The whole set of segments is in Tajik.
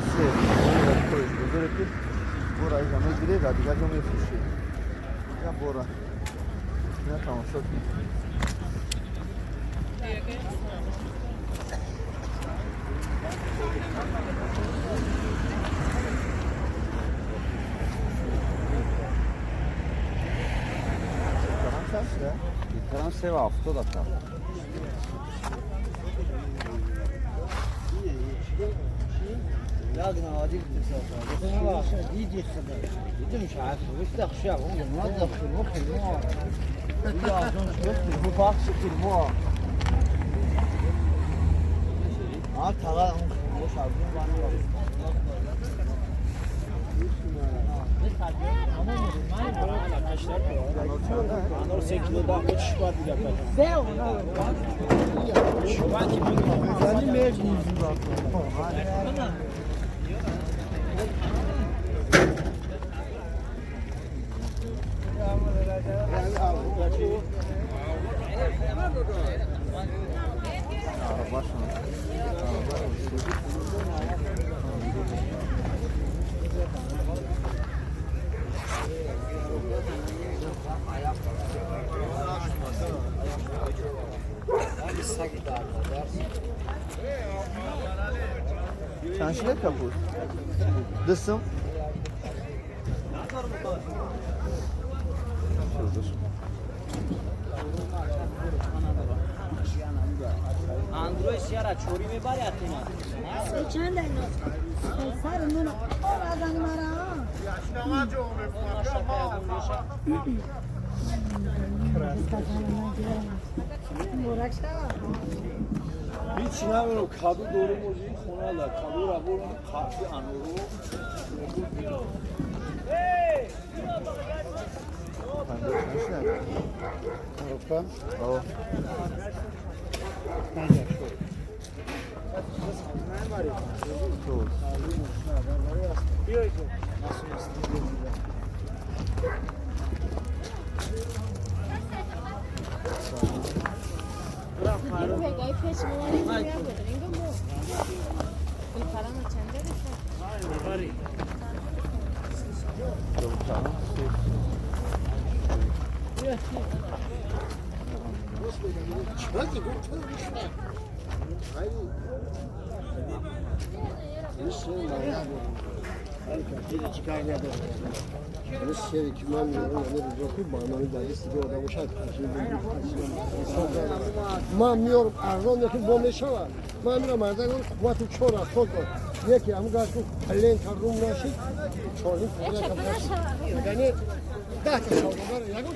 53 бозори Обкоиш, бозоре ки бора иҷа мегиред ва дигар ҷо мефурӯшед. Инҷа бора ина тамошо кунед. Карам чанд шуда? Карам 3,70 ака. ديدي خدر ديدي مش عارفه بس تخشى موظف في المخ الموع Чанд шуда капуст? 2 сум? چند سر نون آوردن مرا. هیچ نمیرم کدو دورو موزی خونه ده کدو را برو قفی انورو. Коробка? О. Ман меёрам арзон яки бо мешавад. Ман мирам арзон қуввати чор ҳафтод дод. Яке ҳамун гаш пленка рум нашид, чорним пленка нашид. Яъне 10 та савдогар ягон.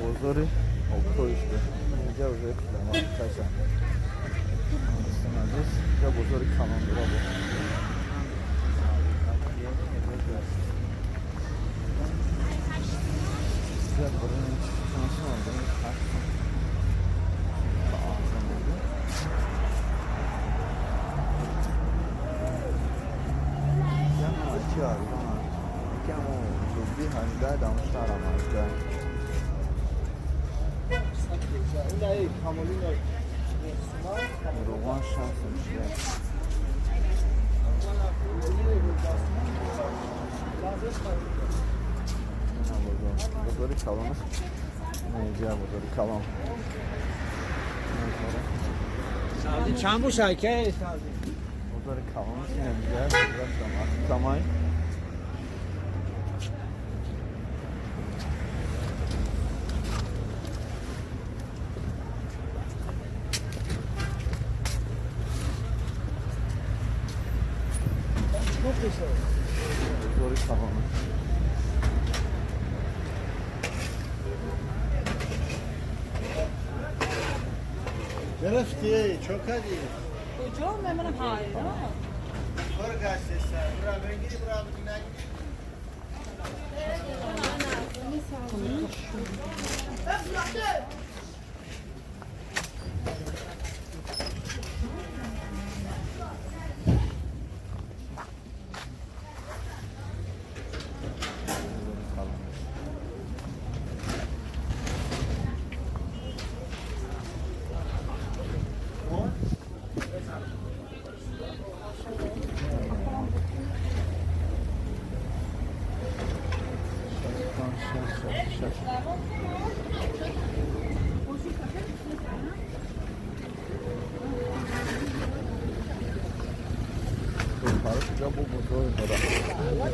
Бозори Обкоиш буд. Инҷа уже каша. Дӯстони азиз, инҷа бозори калондора буд. Инҷа биринҷ чанд сум? Биринҷ 8 сум. Арзон буд. Чи арзон аст? Якам луби 18, дамо шаҳрам 18. Равған 6 сум шуда. Бозори калон аст. Инҷа бозори калон. Чанд бошад ке? Бозори калон аст. Инҷа камай. Бозори калон аст. Гирифти, чо кардӣ? Куҷо мемонам ҳайрон. Кор гаштеса, бура бигирӣ, бура нагирӣ. Бо бозори бора.